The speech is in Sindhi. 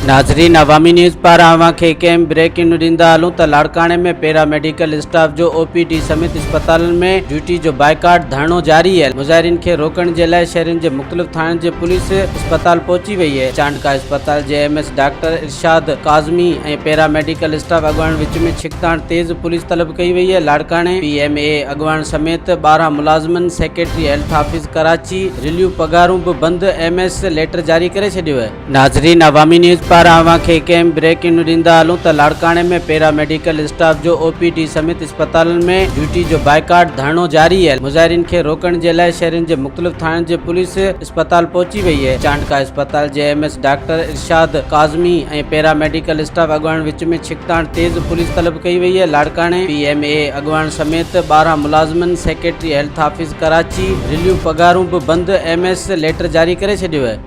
ناظرين عوامي نيوز پاران اوهان کي هڪ اهم بريڪنگ نيوز ڏيندا هلون ته لاڙڪاڻي ۾ پيرا ميڊيڪل اسٽاف جو او پي ڊي سميت اسپتالن ۾ ڊيوٽي جو بائيڪاٽ ڌرڻو جاري آهي مظاهرين کي روڪڻ جي لاء شهرين جي مختلف ٿاڻن جي پوليس اسپتال پهچي وئي آهي چانڊڪا اسپتال جي M S doctor Irshad Kazmi ۽ para medical staff اڳواڻن وچ ۾ ڇڪتاڻ تيز پوليس طلب ڪئي وئي آهي لاڙڪاڻي پي ايم اي اڳواڻ سميت 12 ملازمن سيڪريٽري هيلٿ آفيس ڪراچي رليون پگهارون به بند ايم ايس ليٽر جاري ڪري ڇڏيو آهي. ناظرين عوامي نيوز پاران اوهان کي هڪ اهم بريڪنگ نيوز ڏيندا هلون ته لاڙڪاڻي ۾ پيرا ميڊيڪل اسٽاف جو او پي ڊي سميت اسپتالن ۾ ڊيوٽي جو بائيڪاٽ ڌرڻو جاري آهي مظاهرين کي روڪڻ جي لاء شهرين جي مختلف ٿاڻن جي پوليس اسپتال پهچي وئي آهي چانڊڪا اسپتال جي M S doctor Irshad Kazmi ۽ para medical staff اڳواڻن وچ ۾ ڇڪتاڻ تيز پوليس طلب ڪئي وئي آهي لاڙڪاڻي پي ايم اي اڳواڻ سميت 12 ملازمن سيڪريٽري هيلٿ آفيس ڪراچي رليون پگهارون به بند ايم ايس ليٽر جاري ڪري ڇڏيو آهي.